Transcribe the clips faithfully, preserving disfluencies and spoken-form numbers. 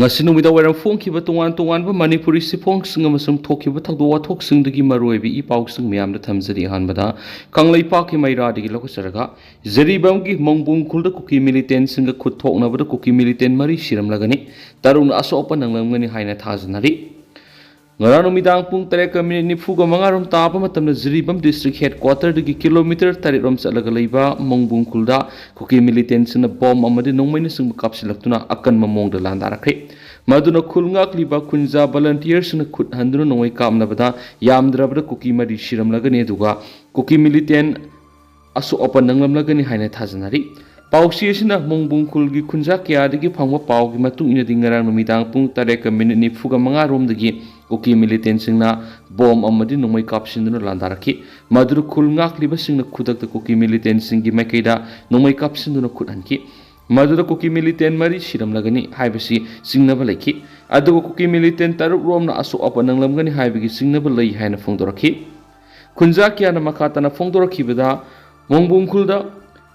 ꯉꯁꯤ ꯅꯨꯃꯤꯗꯥꯡ ꯋꯥꯏꯔꯝ ꯐꯣꯡꯈꯤꯕ ꯇꯣꯉꯥꯟ ꯇꯣꯉꯥꯟꯕ ꯃꯅꯤꯄꯨꯔꯤ ꯆꯦꯐꯣꯡꯁꯤꯡ ꯑꯃꯁꯨꯡ ꯊꯣꯛꯈꯤꯕ ꯊꯧꯗꯣꯛ ꯋꯥꯊꯣꯛꯁꯤꯡꯗꯒꯤ ꯃꯔꯨꯑꯣꯏꯕ ꯏ ꯄꯥꯎꯁꯤꯡ ꯃꯌꯥꯝꯗ ꯊꯝꯖꯔꯤ꯫ ꯑꯍꯥꯟꯕꯗ ꯀꯪꯂꯩꯄꯥꯛꯀꯤ ꯃꯩꯔꯥꯗꯒꯤ ꯂꯧꯈꯠꯆꯔꯒ, ꯖꯤꯔꯤꯕꯥꯝꯒꯤ ꯃꯣꯡꯕꯨꯡ ꯈꯨꯜꯗ ꯀꯨꯀꯤ ꯃꯤꯂꯤꯇꯦꯟꯁꯤꯡꯒ ꯈꯨꯠ ꯊꯣꯛꯅꯕꯗ ꯀꯨꯀꯤ ꯃꯤꯂꯤꯇꯦꯟ ꯃꯔꯤ ꯁꯤꯔꯝꯂꯒꯅꯤ, ꯇꯔꯨꯛꯅ ꯑꯁꯣꯛ ꯑꯄꯟ ꯅꯪꯂꯝꯒꯅꯤ ꯍꯥꯏꯅ ꯊꯥꯖꯅꯔꯤ꯫ ꯉꯔꯥꯡ ꯅꯨꯃꯤꯗꯥꯡ ꯄꯨꯡ ꯇꯔꯦꯠꯀ ꯃꯤꯅꯤꯠ ꯅꯤꯐꯨꯒ ꯃꯉꯥ ꯔꯣꯝ ꯇꯥꯕ ꯃꯇꯝꯗ ꯖꯤꯔꯤꯕꯥꯝ ꯗꯤꯁꯇ꯭ꯔꯤꯛ ꯍꯦꯗ ꯀ꯭ꯋꯥꯇꯔꯗꯒꯤ ꯀꯤꯂꯣꯃꯤꯇꯔ ꯇꯔꯦꯠ ꯔꯣꯝ ꯆꯠꯂꯒ ꯂꯩꯕ ꯃꯣꯡꯕꯨꯡ ꯈꯨꯜꯗ ꯀꯨꯀꯤ ꯃꯤꯂꯤꯇꯦꯟꯁꯤꯡꯅ ꯕꯣꯝ ꯑꯃꯗꯤ ꯅꯣꯡꯃꯩꯅꯆꯤꯡꯕ ꯀꯥꯞꯁꯤꯜꯂꯛꯇꯨꯅ ꯑꯀꯟꯕ ꯃꯑꯣꯡꯗ ꯂꯥꯟꯗꯥꯔꯛꯈ꯭ꯔꯦ꯫ ꯃꯗꯨꯅ ꯈꯨꯜ ꯉꯥꯛꯂꯤꯕ ꯈꯨꯟꯖꯥ ꯚꯣꯂꯟꯇꯤꯌꯔꯁꯤꯡꯅ ꯈꯨꯠ ꯍꯟꯗꯨꯅ ꯅꯣꯡꯃꯩ ꯀꯥꯞꯅꯕꯗ ꯌꯥꯝꯗ꯭ꯔꯕꯗ ꯀꯨꯀꯤ ꯃꯔꯤ ꯁꯤꯔꯝꯂꯒꯅꯤ, ꯑꯗꯨꯒ ꯀꯨꯀꯤ ꯃꯤꯂꯤꯇꯦꯟ ꯑꯁꯣꯛ ꯑꯄꯟ ꯅꯪꯂꯝꯂꯒꯅꯤ ꯍꯥꯏꯅ ꯊꯥꯖꯅꯔꯤ꯫ ꯄꯥꯎꯆꯦ ꯑꯁꯤꯅ ꯃꯣꯡꯕꯨꯡ ꯈꯨꯜꯒꯤ ꯈꯨꯟꯖꯥ ꯀꯌꯥꯗꯒꯤ ꯐꯪꯕ ꯄꯥꯎꯒꯤ ꯃꯇꯨꯡ ꯏꯟꯅꯗꯤ, ꯉꯔꯥꯡ ꯅꯨꯃꯤꯗꯥꯡ ꯄꯨꯡ ꯇꯔꯦꯠꯀ ꯃꯤꯅꯤꯠ ꯅꯤꯐꯨꯒ ꯃꯉꯥ ꯔꯣꯝꯗꯒꯤ ꯀꯨꯀꯤ ꯃꯤꯂꯤꯇꯦꯟꯁꯤꯡꯅ ꯕꯣꯝ ꯑꯃꯗꯤ ꯅꯣꯡꯃꯩ ꯀꯥꯞꯁꯤꯟꯗꯨꯅ ꯂꯥꯟꯗꯥꯔꯛꯈꯤ꯫ ꯃꯗꯨꯗ ꯈꯨꯜ ꯉꯥꯛꯂꯤꯕꯁꯤꯡꯅ ꯈꯨꯗꯛꯇ ꯀꯨꯀꯤ ꯃꯤꯂꯤꯇꯦꯟꯁꯤꯡꯒꯤ ꯃꯥꯏꯀꯩꯗ ꯅꯣꯡꯃꯩ ꯀꯥꯞꯁꯤꯟꯗꯨꯅ ꯈꯨꯠ ꯍꯟꯈꯤ꯫ ꯃꯗꯨꯗ ꯀꯨꯀꯤ ꯃꯤꯂꯤꯇꯦꯟ ꯃꯔꯤ ꯁꯤꯔꯝꯂꯒꯅꯤ ꯍꯥꯏꯕꯁꯤ ꯆꯤꯡꯅꯕ ꯂꯩꯈꯤ꯫ ꯑꯗꯨꯒ ꯀꯨꯀꯤ ꯃꯤꯂꯤꯇꯦꯟ ꯇꯔꯨꯛ ꯔꯣꯝꯅ ꯑꯁꯣꯛ ꯑꯄꯟ ꯅꯪꯂꯝꯒꯅꯤ ꯍꯥꯏꯕꯒꯤ ꯆꯤꯡꯅꯕ ꯂꯩ ꯍꯥꯏꯅ ꯐꯣꯡꯗꯣꯔꯛꯈꯤ꯫ ꯈꯨꯟꯖꯥ ꯀꯌꯥꯅ ꯃꯈꯥ ꯇꯥꯅ ꯐꯣꯡꯗꯣꯔꯛꯈꯤꯕꯗ, ꯃꯣꯡꯕꯨꯡ ꯈꯨꯜꯗ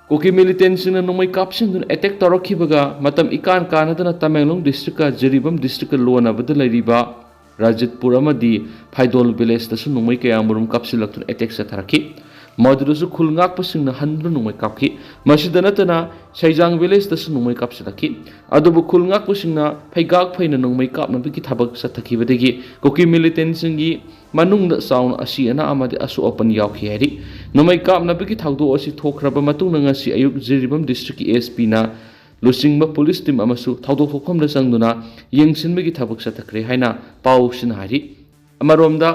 ꯀꯨꯀꯤ ꯃꯤꯂꯤꯇꯦꯟꯁꯤꯡꯅ ꯅꯣꯡꯃꯩ ꯀꯥꯞꯁꯤꯟꯗꯨꯅ ꯑꯦꯇꯦꯛ ꯇꯧꯔꯛꯈꯤꯕꯒ ꯃꯇꯝ ꯏꯀꯥꯟ ꯀꯥꯟꯅꯗꯅ ꯇꯃꯦꯡꯂꯣꯡ ꯗꯤꯁꯇ꯭ꯔꯤꯛꯀ ꯖꯤꯔꯤꯕꯥꯝ ꯗꯤꯁꯇ꯭ꯔꯤꯛꯀ ꯂꯣꯟꯅꯕꯗ ꯂꯩꯔꯤꯕ ꯔꯥꯖꯤꯠꯄꯨꯔ ꯑꯃꯗꯤ ꯐꯥꯏꯗꯣꯜ ꯚꯤꯂꯦꯖꯇꯁꯨ ꯅꯣꯡꯃꯩ ꯀꯌꯥ ꯃꯔꯨꯝ ꯀꯥꯞꯁꯤꯜꯂꯛꯇꯨꯅ ꯑꯦꯇꯦꯛ ꯆꯠꯊꯔꯛꯈꯤ꯫ ꯃꯗꯨꯗꯁꯨ ꯈꯨꯜ ꯉꯥꯛꯄꯁꯤꯡꯅ ꯍꯟꯗꯨꯅ ꯅꯣꯡꯃꯩ ꯀꯥꯞꯈꯤ꯫ ꯃꯁꯤꯗ ꯅꯠꯇꯅ ꯁꯩꯖꯥꯡ ꯚꯤꯂꯦꯖꯇꯁꯨ ꯅꯣꯡꯃꯩ ꯀꯥꯞꯁꯤꯜꯂꯛꯈꯤ꯫ ꯑꯗꯨꯕꯨ ꯈꯨꯜ ꯉꯥꯛꯄꯁꯤꯡꯅ ꯐꯩꯒꯥꯛ ꯐꯩꯅ ꯅꯣꯡꯃꯩ ꯀꯥꯞꯅꯕꯒꯤ ꯊꯕꯛ ꯆꯠꯊꯈꯤꯕꯗꯒꯤ ꯀꯨꯀꯤ ꯃꯤꯂꯤꯇꯦꯟꯁꯤꯡꯒꯤ ꯃꯅꯨꯡꯗ ꯆꯥꯎꯅ ꯑꯁꯤ ꯑꯅꯥ ꯑꯃꯗꯤ ꯑꯁꯣꯛ ꯑꯄꯟ ꯌꯥꯎꯈꯤ ꯍꯥꯏꯔꯤ꯫ ꯅꯣꯡꯃꯩ ꯀꯥꯞꯅꯕꯒꯤ ꯊꯧꯗꯣꯛ ꯑꯁꯤ ꯊꯣꯛꯈ꯭ꯔꯕ ꯃꯇꯨꯡꯗ ꯉꯁꯤ ꯑꯌꯨꯛ ꯖꯤꯔꯤꯕꯥꯝ ꯗꯤꯁꯇ꯭ꯔꯤꯛꯀꯤ ꯑꯦꯁ ꯄꯤꯅ ꯂꯨꯆꯤꯡꯕ ꯄꯨꯂꯤꯁ ꯇꯤꯝ ꯑꯃꯁꯨ ꯊꯧꯗꯣꯛ ꯊꯣꯛꯐꯝꯗ ꯆꯪꯗꯨꯅ ꯌꯦꯡꯁꯤꯟꯕꯒꯤ ꯊꯕꯛ ꯆꯠꯊꯈ꯭ꯔꯦ ꯍꯥꯏꯅ ꯄꯥꯎꯁꯤꯅ ꯍꯥꯏꯔꯤ꯫ ꯑꯃꯔꯣꯝꯗ,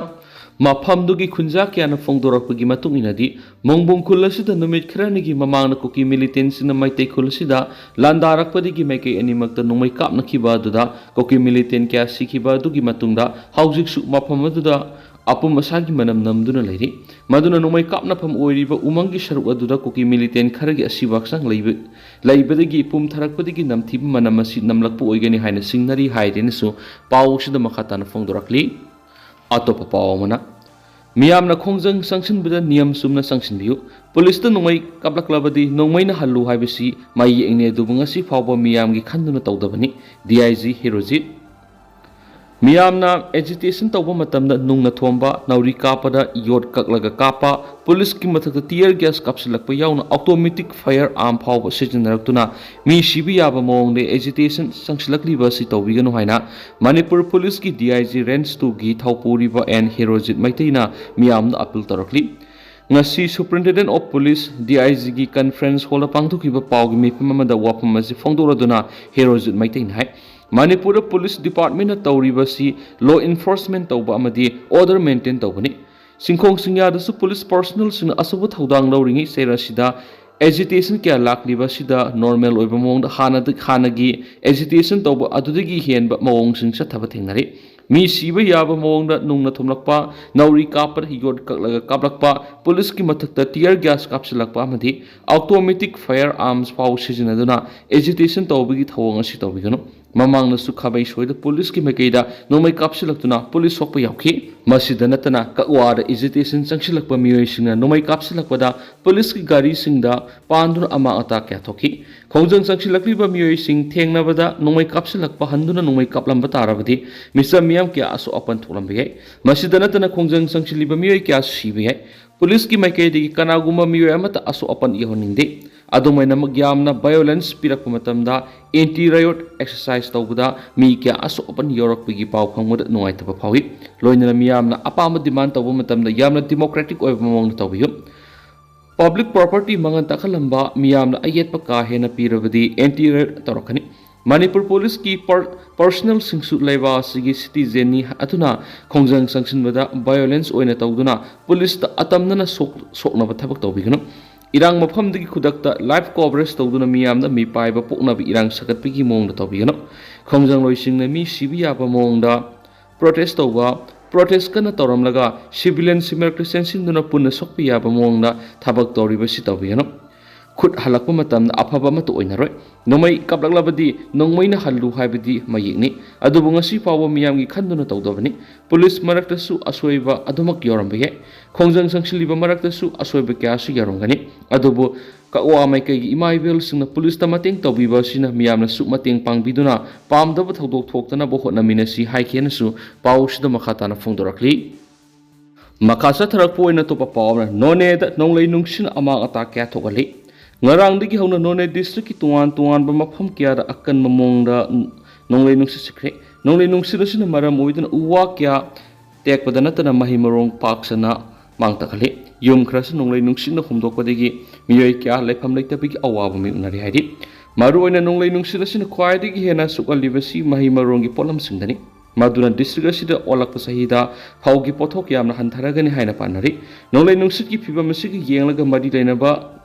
ꯃꯐꯝꯗꯨꯒꯤ ꯈꯨꯟꯖꯥ ꯀꯌꯥꯅ ꯐꯣꯡꯗꯣꯔꯛꯄꯒꯤ ꯃꯇꯨꯡ ꯏꯟꯅꯗꯤ, ꯃꯣꯡꯕꯨꯡ ꯈꯨꯜ ꯑꯁꯤꯗ ꯅꯨꯃꯤꯠ ꯈꯔꯅꯤꯒꯤ ꯃꯃꯥꯡꯗ ꯀꯨꯀꯤ ꯃꯤꯂꯤꯇꯦꯟꯁꯤꯡꯅ ꯃꯩꯇꯩ ꯈꯨꯜ ꯑꯁꯤꯗ ꯂꯥꯟꯗꯥꯔꯛꯄꯗꯒꯤ ꯃꯥꯏꯀꯩ ꯑꯅꯤꯃꯛꯇ ꯅꯣꯡꯃꯩ ꯀꯥꯞꯅꯈꯤꯕ ꯑꯗꯨꯗ ꯀꯨꯀꯤ ꯃꯤꯂꯤꯇꯦꯟ ꯀꯌꯥ ꯁꯤꯈꯤꯕ ꯑꯗꯨꯒꯤ ꯃꯇꯨꯡꯗ ꯍꯧꯖꯤꯛꯁꯨ ꯃꯐꯝ ꯑꯗꯨꯗ ꯑꯄꯨꯝ ꯑꯁꯥꯒꯤ ꯃꯅꯝ ꯅꯝꯗꯨꯅ ꯂꯩꯔꯤ꯫ ꯃꯗꯨꯅ ꯅꯣꯡꯃꯩ ꯀꯥꯞꯅꯐꯝ ꯑꯣꯏꯔꯤꯕ ꯎꯃꯪꯒꯤ ꯁꯔꯨꯛ ꯑꯗꯨꯗ ꯀꯨꯀꯤ ꯃꯤꯂꯤꯇꯦꯟ ꯈꯔꯒꯤ ꯑꯁꯤꯕ ꯍꯛꯆꯥꯡ ꯂꯩꯕ, ꯂꯩꯕꯗꯒꯤ ꯄꯨꯝꯊꯔꯛꯄꯗꯒꯤ ꯅꯝꯊꯤꯕ ꯃꯅꯝ ꯑꯁꯤ ꯅꯝꯂꯛꯄ ꯑꯣꯏꯒꯅꯤ ꯍꯥꯏꯅ ꯆꯤꯡꯅꯔꯤ ꯍꯥꯏꯔꯦꯅꯁꯨ ꯄꯥꯎ ꯑꯁꯤꯗ ꯃꯈꯥ ꯇꯥꯅ ꯐꯣꯡꯗꯣꯔꯛꯂꯤ꯫ ꯑꯇꯣꯞꯄ ꯄꯥꯎ ꯑꯃꯅ, ꯃꯤꯌꯥꯝꯅ ꯈꯣꯡꯖꯪ ꯆꯪꯁꯤꯟꯕꯗ ꯅꯤꯌꯝ ꯆꯨꯝꯅ ꯆꯪꯁꯤꯟꯕꯤꯌꯨ꯫ ꯄꯨꯂꯤꯁꯇ ꯅꯣꯡꯃꯩ ꯀꯥꯞꯂꯛꯂꯕꯗꯤ ꯅꯣꯡꯃꯩꯅ ꯍꯜꯂꯨ ꯍꯥꯏꯕꯁꯤ ꯃꯌꯦꯛꯅꯤ, ꯑꯗꯨꯕꯨ ꯉꯁꯤ ꯐꯥꯎꯕ ꯃꯤꯌꯥꯝꯒꯤ ꯈꯟꯗꯨꯅ ꯇꯧꯗꯕꯅꯤ꯫ D I G ꯍꯤꯔꯣꯖꯤꯠ꯫ ꯃꯤꯌꯥꯝꯅ ꯑꯦꯖꯤꯇꯦꯁꯟ ꯇꯧꯕ ꯃꯇꯝꯗ ꯅꯨꯡꯅ ꯊꯣꯝꯕ, ꯅꯥꯎꯔꯤ ꯀꯥꯞꯄꯗ ꯌꯣꯠ ꯀꯛꯂꯒ ꯀꯥꯞꯄ, ꯄꯨꯂꯤꯁꯀꯤ ꯃꯊꯛꯇ ꯇꯤꯌꯔ ꯒ꯭ꯌꯥꯁ ꯀꯥꯞꯁꯤꯜꯂꯛꯄ ꯌꯥꯎꯅ ꯑꯣꯇꯣꯃꯦꯇꯤꯛ ꯐꯥꯌꯔ ꯑꯥꯔꯝ ꯐꯥꯎꯕ ꯁꯤꯖꯤꯟꯅꯔꯛꯇꯨꯅ ꯃꯤ ꯁꯤꯕ ꯌꯥꯕ ꯃꯑꯣꯡꯗ ꯑꯦꯖꯤꯇꯦꯁꯟ ꯆꯪꯁꯤꯜꯂꯛꯂꯤꯕ ꯑꯁꯤ ꯇꯧꯕꯤꯒꯅꯨ ꯍꯥꯏꯅ ꯃꯅꯤꯄꯨꯔ ꯄꯨꯂꯤꯁꯀꯤ ꯗꯤ ꯑꯥꯏ ꯖꯤ ꯔꯦꯟꯖ ꯇꯨꯒꯤ ꯊꯧꯄꯨꯔꯤꯕ ꯑꯦꯟ ꯍꯤꯔꯣꯖꯤꯠ ꯃꯩꯇꯩꯅ ꯃꯤꯌꯥꯝꯗ ꯑꯄꯤꯜ ꯇꯧꯔꯛꯂꯤ꯫ ꯉꯁꯤ Superintendent of Police, D I ꯖꯤꯒꯤ conference hall ꯗ ꯄꯥꯡꯊꯣꯛꯈꯤꯕ ꯄꯥꯎꯒꯤ ꯃꯤꯐꯝ ꯑꯃꯗ ꯋꯥꯐꯝ ꯑꯁꯤ ꯐꯣꯡꯗꯣꯛꯂꯗꯨꯅ ꯍꯤꯔꯣꯖꯤꯠ ꯃꯩꯇꯩꯅ ꯍꯥꯏ, ꯃꯅꯤꯄꯨꯔꯗ ꯄꯨꯂꯤꯁ ꯗꯤꯄꯥꯔꯠꯃꯦꯟꯅ ꯇꯧꯔꯤꯕꯁꯤ ꯂꯣ ꯏꯟꯐꯣꯔꯁꯃꯦꯟ ꯇꯧꯕ ꯑꯃꯗꯤ ꯑꯣꯔꯗꯔ ꯃꯦꯟꯇꯦꯟ ꯇꯧꯕꯅꯤ꯫ ꯁꯤꯟꯈꯣꯡ ꯁꯤꯡꯌꯥꯗꯁꯨ ꯄꯨꯂꯤꯁ ꯄꯔꯁꯣꯅꯦꯜꯁꯤꯡꯅ ꯑꯆꯧꯕ ꯊꯧꯗꯥꯡ ꯂꯧꯔꯤꯉꯩ ꯆꯩꯔꯛ ꯑꯁꯤꯗ ꯑꯦꯖꯤꯇꯦꯁꯟ ꯀꯌꯥ ꯂꯥꯛꯂꯤꯕ ꯑꯁꯤꯗ ꯅꯣꯔꯃꯦꯜ ꯑꯣꯏꯕ ꯃꯑꯣꯡꯗ ꯍꯥꯟꯅꯗ-, ꯍꯥꯟꯅꯒꯤ ꯑꯦꯖꯤꯇꯦꯁꯟ ꯇꯧꯕ ꯑꯗꯨꯗꯒꯤ ꯍꯦꯟꯕ ꯃꯑꯣꯡꯁꯤꯡ ꯆꯠꯊꯕ ꯊꯦꯡꯅꯔꯤ꯫ ꯃꯤ ꯁꯤꯕ ꯌꯥꯕ ꯃꯑꯣꯡꯗ ꯅꯨꯡꯅ ꯊꯣꯝꯂꯛꯄ, ꯅꯥꯎꯔꯤ ꯀꯥꯞꯄꯗ ꯌꯣꯠ ꯀꯛꯂꯒ ꯀꯥꯞꯂꯛꯄ, ꯄꯨꯂꯤꯁꯀꯤ ꯃꯊꯛꯇ ꯇꯤꯌꯔ ꯒ꯭ꯌꯥꯁ ꯀꯥꯞꯁꯤꯜꯂꯛꯄ ꯑꯃꯗꯤ ꯑꯣꯇꯣꯃꯦꯇꯤꯛ ꯐꯥꯌꯔ ꯑꯥꯔꯝꯁ ꯐꯥꯎ ꯁꯤꯖꯤꯟꯅꯗꯨꯅ ꯑꯦꯖꯤꯇꯦꯁꯟ ꯇꯧꯕꯒꯤ ꯊꯧꯑꯣꯡ ꯑꯁꯤ ꯇꯧꯕꯤꯒꯅꯨ꯫ ꯃꯃꯥꯡꯗꯁꯨ ꯈꯥꯕꯩ ꯁꯣꯏꯗ ꯄꯨꯂꯤꯁꯀꯤ ꯃꯥꯏꯀꯩꯗ ꯅꯣꯡꯃꯩ ꯀꯥꯞꯁꯤꯜꯂꯛꯇꯨꯅ ꯄꯨꯂꯤꯁ ꯁꯣꯛꯄ ꯌꯥꯎꯈꯤ꯫ ꯃꯁꯤꯗ ꯅꯠꯇꯅ ꯀꯛꯋꯥꯗ ꯑꯦꯖꯤꯇꯦꯁꯟ ꯆꯪꯁꯤꯜꯂꯛꯄ ꯃꯤꯑꯣꯏꯁꯤꯡꯅ ꯅꯣꯡꯃꯩ ꯀꯥꯞꯁꯤꯜꯂꯛꯄꯗ ꯄꯨꯂꯤꯁꯀꯤ ꯒꯥꯔꯤꯁꯤꯡꯗ ꯄꯥꯟꯗꯨꯅ ꯑꯃꯥꯡ ꯑꯇꯥ ꯀꯌꯥ ꯊꯣꯛꯈꯤ꯫ ꯈꯣꯡꯖꯪ ꯆꯪꯁꯤꯜꯂꯛꯂꯤꯕ ꯃꯤꯑꯣꯏꯁꯤꯡ ꯊꯦꯡꯅꯕꯗ ꯅꯣꯡꯃꯩ ꯀꯥꯞꯁꯤꯜꯂꯛꯄ ꯍꯟꯗꯨꯅ ꯅꯣꯡꯃꯩ ꯀꯥꯞꯂꯝꯕ ꯇꯥꯔꯕꯗꯤ ꯃꯤꯆꯝ ꯃꯤꯌꯥꯝ ꯀꯌꯥ ꯑꯁꯣꯛ ꯑꯄꯟ ꯊꯣꯛꯂꯝꯕ ꯌꯥꯏ꯫ ꯃꯁꯤꯗ ꯅꯠꯇꯅ ꯈꯣꯡꯖꯪ ꯆꯪꯁꯤꯜꯂꯤꯕ ꯃꯤꯑꯣꯏ ꯀꯌꯥ ꯁꯤꯕ ꯌꯥꯏ꯫ ꯄꯨꯂꯤꯁꯀꯤ ꯃꯥꯏꯀꯩꯗꯒꯤ ꯀꯅꯥꯒꯨꯝꯕ ꯃꯤꯑꯣꯏ ꯑꯃꯠꯇ ꯑꯁꯣꯛ ꯑꯄꯟ ꯌꯥꯎꯍꯟꯅꯤꯡꯗꯦ꯫ ꯑꯗꯨꯝ ꯑꯣꯏꯅꯃꯛ ꯌꯥꯝꯅ ꯚꯥꯏꯑꯣꯂꯦꯟꯁ ꯄꯤꯔꯛꯄ ꯃꯇꯝꯗ ꯑꯦꯟꯇꯤ ꯔꯥꯏꯑꯣꯠ ꯑꯦꯛꯁꯔꯁꯥꯏꯁ ꯇꯧꯕꯗ ꯃꯤ ꯀꯌꯥ ꯑꯁꯣꯛ ꯑꯄꯟ ꯌꯥꯎꯔꯛꯄꯒꯤ ꯄꯥꯎ ꯐꯪꯕꯗ ꯅꯨꯡꯉꯥꯏꯇꯕ ꯐꯥꯎꯏ꯫ ꯂꯣꯏꯅꯅ ꯃꯤꯌꯥꯝꯅ ꯑꯄꯥꯝꯕ ꯗꯤꯃꯥꯟ ꯇꯧꯕ ꯃꯇꯝꯗ ꯌꯥꯝꯅ ꯗꯤꯃꯣꯀ꯭ꯔꯦꯇꯤꯛ ꯑꯣꯏꯕ ꯃꯑꯣꯡꯗ ꯇꯧꯕꯤꯌꯨ꯫ ꯄꯕ꯭ꯂꯤꯛ ꯄ꯭ꯔꯣꯄꯔꯇꯤ ꯃꯥꯡꯍꯟ ꯇꯥꯛꯍꯜꯂꯝꯕ ꯃꯤꯌꯥꯝꯅ ꯑꯌꯦꯠꯄ ꯀꯥ ꯍꯦꯟꯅ ꯄꯤꯔꯕꯗꯤ ꯑꯦꯟꯇꯤ ꯔꯦꯠ ꯇꯧꯔꯛꯀꯅꯤ꯫ ꯃꯅꯤꯄꯨꯔ ꯄꯨꯂꯤꯁꯀꯤ ꯄꯔ-, ꯄꯔꯁꯅꯦꯜꯁꯤꯡꯁꯨ ꯂꯩꯕꯥꯛ ꯑꯁꯤꯒꯤ ꯁꯤꯇꯤꯖꯦꯟꯅꯤ ꯑꯗꯨꯅ ꯈꯣꯡꯖꯪ ꯆꯪꯁꯤꯟꯕꯗ ꯚꯥꯏꯑꯣꯂꯦꯟꯁ ꯑꯣꯏꯅ ꯇꯧꯗꯨꯅ ꯄꯨꯂꯤꯁꯇ ꯑꯇꯝꯅꯅ ꯁꯣꯛ-, ꯁꯣꯛꯅꯕ ꯊꯕꯛ ꯇꯧꯕꯤꯒꯅꯨ꯫ ꯏꯔꯥꯡ ꯃꯐꯝꯗꯒꯤ ꯈꯨꯗꯛꯇ ꯂꯥꯏꯚ ꯀꯣꯚꯔꯦꯖ ꯇꯧꯗꯨꯅ ꯃꯤꯌꯥꯝꯗ ꯃꯤꯄꯥꯏꯕ ꯄꯣꯛꯅꯕ ꯏꯔꯥꯡ ꯁꯥꯒꯠꯄꯒꯤ ꯃꯑꯣꯡꯗ ꯇꯧꯕꯤꯒꯅꯨ꯫ ꯈꯣꯡꯖꯪꯂꯣꯏꯁꯤꯡꯅ ꯃꯤ ꯁꯤꯕ ꯌꯥꯕ ꯃꯑꯣꯡꯗ ꯄ꯭ꯔꯣꯇꯦꯁ ꯇꯧꯕ, ꯄ꯭ꯔꯣꯇꯦꯁ ꯀꯟꯅ ꯇꯧꯔꯝꯂꯒ ꯁꯤꯚꯤꯂꯤꯌꯟ ꯁꯤꯃꯤꯂꯔ ꯀ꯭ꯔꯤꯁꯇꯤꯌꯟꯁꯤꯡꯗꯨꯅ ꯄꯨꯟꯅ ꯁꯣꯛꯄ ꯌꯥꯕ ꯃꯑꯣꯡꯗ ꯊꯕꯛ ꯇꯧꯔꯤꯕꯁꯤ ꯇꯧꯕꯤꯒꯅꯨ꯫ ꯈꯨꯠ ꯍꯜꯂꯛꯄ ꯃꯇꯝꯗ ꯑꯐꯕ ꯑꯃꯠꯇ ꯑꯣꯏꯅꯔꯣꯏ꯫ ꯅꯣꯡꯃꯩ ꯀꯥꯞꯂꯛꯂꯕꯗꯤ ꯅꯣꯡꯃꯩꯅ ꯍꯜꯂꯨ ꯍꯥꯏꯕꯗꯤ ꯃꯌꯦꯛꯅꯤ꯫ ꯑꯗꯨꯕꯨ ꯉꯁꯤ ꯐꯥꯎꯕ ꯃꯤꯌꯥꯝꯒꯤ ꯈꯟꯗꯨꯅ ꯇꯧꯗꯕꯅꯤ꯫ ꯄꯨꯂꯤꯁ ꯃꯔꯛꯇꯁꯨ ꯑꯁꯣꯏꯕ ꯑꯗꯨꯃꯛ ꯌꯥꯎꯔꯝꯕ ꯌꯥꯏ꯫ ꯈꯣꯡꯖꯪ ꯆꯪꯁꯤꯜꯂꯤꯕ ꯃꯔꯛꯇꯁꯨ ꯑꯁꯣꯏꯕ ꯀꯌꯥꯁꯨ ꯌꯥꯎꯔꯝꯒꯅꯤ꯫ ꯑꯗꯨꯕꯨ ꯀꯛꯋꯥ ꯃꯥꯏꯀꯩꯒꯤ ꯏꯃꯥ ꯏꯕꯦꯜꯁꯤꯡꯅ ꯄꯨꯂꯤꯁꯇ ꯃꯇꯦꯡ ꯇꯧꯕꯤꯕ ꯑꯁꯤꯅ ꯃꯤꯌꯥꯝꯅꯁꯨ ꯃꯇꯦꯡ ꯄꯥꯡꯕꯤꯗꯨꯅ ꯄꯥꯝꯗꯕ ꯊꯧꯗꯣꯛ ꯊꯣꯛꯇꯅꯕ ꯍꯣꯠꯅꯃꯤꯟꯅꯁꯤ ꯍꯥꯏꯈꯤ ꯍꯥꯏꯅꯁꯨ ꯄꯥꯎꯁꯤꯗ ꯃꯈꯥ ꯇꯥꯅ ꯐꯣꯡꯗꯣꯔꯛꯂꯤ꯫ ꯃꯈꯥ ꯆꯠꯊꯔꯛꯄ ꯑꯣꯏꯅ ꯑꯇꯣꯞꯄ ꯄꯥꯎ ꯑꯃꯅ ꯅꯣꯅꯦꯗ ꯅꯣꯡꯂꯩ ꯅꯨꯡꯁꯤꯠꯅ ꯑꯃꯥꯡ ꯑꯇꯥ ꯀꯌꯥ ꯊꯣꯛꯍꯜꯂꯤ꯫ ꯉꯔꯥꯡꯗꯒꯤ ꯍꯧꯅ ꯅꯣꯅꯦ ꯗꯤꯁꯇ꯭ꯔꯤꯛꯀꯤ ꯇꯣꯉꯥꯟ ꯇꯣꯉꯥꯟꯕ ꯃꯐꯝ ꯀꯌꯥꯗ ꯑꯀꯟꯕ ꯃꯑꯣꯡꯗ ꯅꯣꯡꯂꯩ ꯅꯨꯡꯁꯤꯠ ꯁꯤꯠꯈ꯭ꯔꯦ꯫ ꯅꯣꯡꯂꯩ ꯅꯨꯡꯁꯤꯠ ꯑꯁꯤꯅ ꯃꯔꯝ ꯑꯣꯏꯗꯨꯅ ꯎ ꯋꯥ ꯀꯌꯥ ꯇꯦꯛꯄꯗ ꯅꯠꯇꯅ ꯃꯍꯩ ꯃꯔꯣꯡ ꯄꯥꯛ ꯁꯟꯅ ꯃꯥꯡ ꯇꯥꯛꯍꯜꯂꯤ꯫ ꯌꯨꯝ ꯈꯔꯁꯨ ꯅꯣꯡꯂꯩ ꯅꯨꯡꯁꯤꯠꯅ ꯍꯨꯝꯗꯣꯛꯄꯗꯒꯤ ꯃꯤꯑꯣꯏ ꯀꯌꯥ ꯂꯩꯐꯝ ꯂꯩꯇꯕꯒꯤ ꯑꯋꯥꯕ ꯃꯥꯌꯣꯛꯅꯔꯤ ꯍꯥꯏꯔꯤ꯫ ꯃꯔꯨꯑꯣꯏꯅ ꯅꯣꯡꯂꯩ ꯅꯨꯡꯁꯤꯠ ꯑꯁꯤꯅ ꯈ꯭ꯋꯥꯏꯗꯒꯤ ꯍꯦꯟꯅ ꯁꯣꯛꯍꯜꯂꯤꯕꯁꯤ ꯃꯍꯩ ꯃꯔꯣꯡꯒꯤ ꯄꯣꯠꯂꯝꯁꯤꯡꯗꯅꯤ꯫ ꯃꯗꯨꯅ ꯗꯤꯁꯇ꯭ꯔꯤꯛ ꯑꯁꯤꯗ ꯑꯣꯜꯂꯛꯄ ꯆꯍꯤꯗ ꯐꯧꯒꯤ ꯄꯣꯠꯊꯣꯛ ꯌꯥꯝꯅ ꯍꯟꯊꯔꯒꯅꯤ ꯍꯥꯏꯅ ꯄꯥꯅꯔꯤ꯫ ꯅꯣꯡꯂꯩ ꯅꯨꯡꯁꯤꯠꯀꯤ ꯐꯤꯕꯝ ꯑꯁꯤꯒ ꯌꯦꯡꯂꯒ ꯃꯔꯤ ꯂꯩꯅꯕ